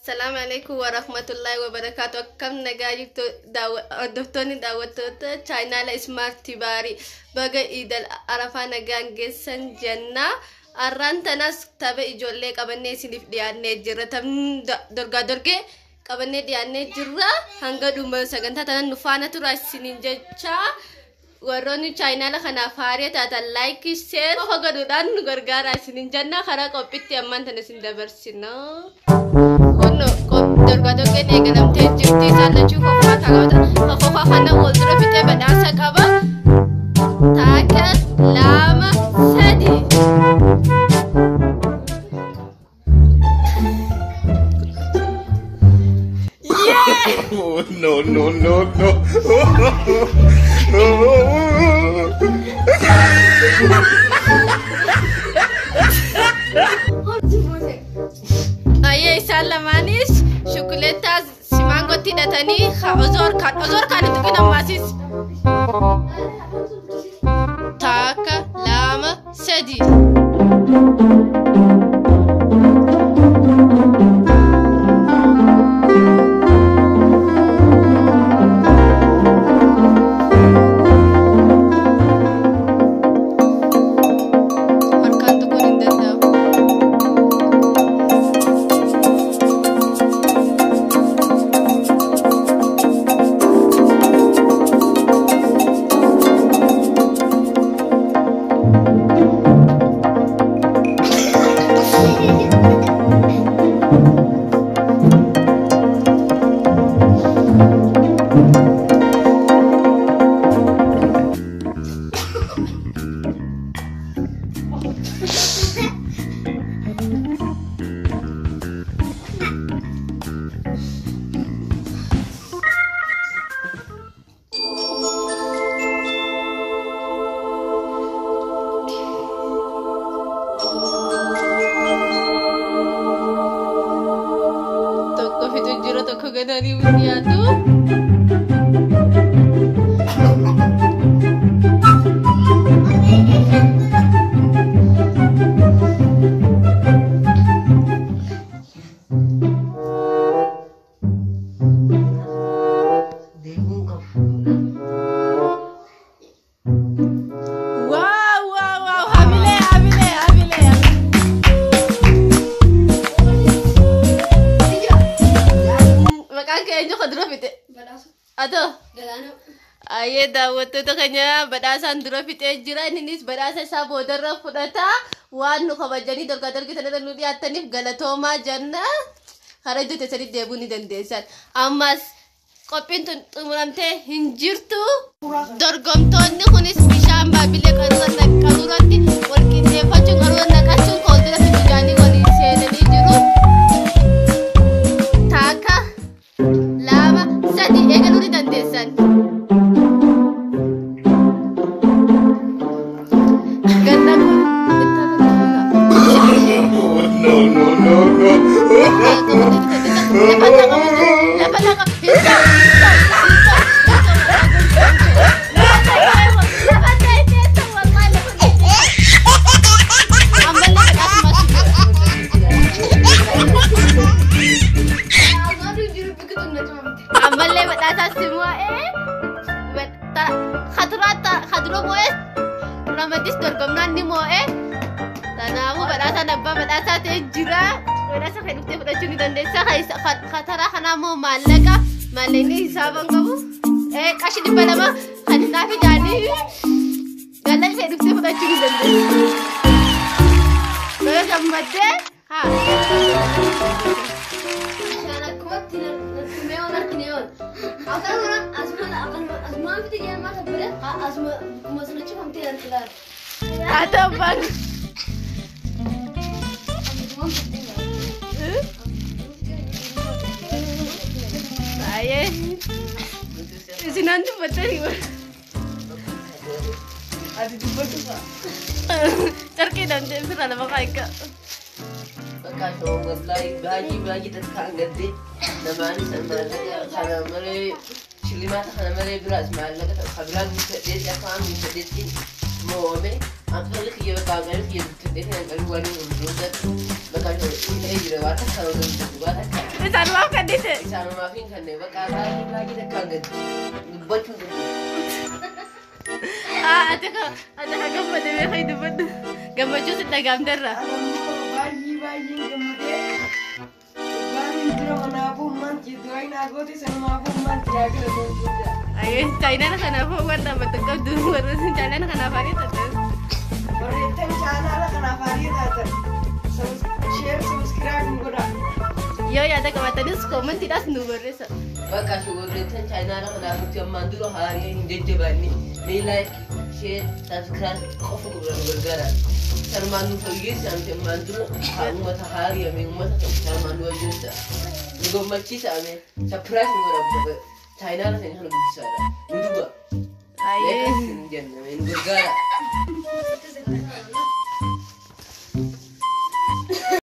Assalamu alaikum warahmatullahi wabarakatuh. Akkam nagaa jirtu hordoftoonni daawwattoota chaayinaala Ismaart Baarii, baga Iidal Arafaa nagaan geessan jenna. Har'aan tanas tapha ijoollee qabannee isiniif dhiyaannee jirra. Taphni dorgaa dorgee qabannee dhiyaannee jirra. Hanga dhuma sagantaa tanan nu faana tura isiniin jecha. Warroonni chaayinaala kanaaf haaraa taatan like, share qofa godhuudhaan nu gargaara isiniin jenna. Karaa qophiitti ammaan tana isin dabarsina. Kun dorgaa dorgeen eegalamtee jirti. Isaan lachuu kofaa qabata. Kofaa kana wal dura fixee badhaasa qaba. 1, 2, 3. Oh, no, no, no, no. Ayyee, isaan lamaanis shukuleettaa simaangootti hidhatanii ozoor kan ozoor kan itti tuqin ammaasis. 1, 2, 3. Harkaan tuquun hin danda'amu. Tokko fitu jira, tokko gananii dhiyaatu. Deemuun qabu. Wow, wow, wow! Hamilee, hamilee, hamilee! Maqaan kee eenyu kan dura fixe? Atoo? Ayyee, daawwattoota keenya, badhaasaan dura fixee jira. Innis badhaasa isaa boodarra fudhata. Waan nu kabajanii dorgaa dorgee sanarra nu dhiyaattaniif galatoomaa jenna. Karaa iddoo teessanitti deebi'uu ni dandeessan. Ammas qophiin tun xumuramtee hin jirtu. Dorgomtoonni kunis bishaan baabilee qaruuratti wal qindeeffachuun qaruura naqachuun fuuldura fiigaanii waliin seenanii jiru. 1, 2, 3 eegaluu ni dandeessan. Ganna kun No, no, no, no. Lafa lafa hin ta'u, hin ta'u, hin ta'u, hin ta'u. Lafa ta'e hin ta'u, wallahi lafa ta'e. Ammallee badhaasuma jira. Ammallee badhaasaa si mo'ee kadura mo'ee ramadis dorgomnaan ni mo'ee. Kanaafuu badhaasaan abbaa badhaasaa ta'e jira. Badhaasa kan dhuftee fudhachuu ni dandeessa. Kataraa kanaa immoo maallaqa maallaqni hisaaba hin qabu. Qarshii 200 kan naaf ijaanii maallaqa kan dhuftee fudhachuu ni dandeessa. Baga gammaddee haa. Bishaan akkumatti nartumee waan harkine yoon. Akkana kanaan asumaan fite jedhan maal tabbile asuma akkuma sana cufamtee harkilaal. Haa ta'u baga. Asumaan fite. Baay'ee. Isinaan dubbattanii Ati dubbadhu fa'a. Carqii dandee firra lafa kaayika. Bakka shoo wallahi baay'ee baay'ee takkaan gaddee namaanis maallaqa kana malee shillimaata kana malee biraas maallaqa kan biraa guuttadhee afaan guuttadheetti mo'ame aqalli kiyya bakka aqalli kiyya guuttadhee kan aqalli waan hundoota bakka shoo ta'ee jira waan takka waan takka. Isaanumaaf kannite. Isaanumaaf hin kanne bakka baay'ee baay'ee takkaan gadi dubbachuu danda'u. Ati ka ati ka gammade beekai dubbadhu. Gammachuu si dhagaamterra. Baay'ee baay'een gammadee waan dura manaafuu manti du'aa naa goote sanumaafuu manti yaa galatoomtuu. Ayyee chaayinaan kanaafuu waan dhaabbatu qabdu warra chaayinaan kanaaf harii taatan. Warreettan chaanaala kanaaf harii taatan share subscribe nu godhaa. Yoo yaada qabaatanis koomentiidhaas nu barreessa. Bakka warreettan chaayinaala kanaaf nuti ammaan dura haarii hin jajjabaanne mee like, share, subscribe qofa godhan nu gargaara. Sanumaan nu fayyeessa nuti ammaan dura uummata haarii amee uummata sanumaan nu wayyeessa. Nu gammachiisa amee surprise nu godha chaayinaala sana kana guddisaadha. Nu duba. Ayyee. Jenna nu gargaara.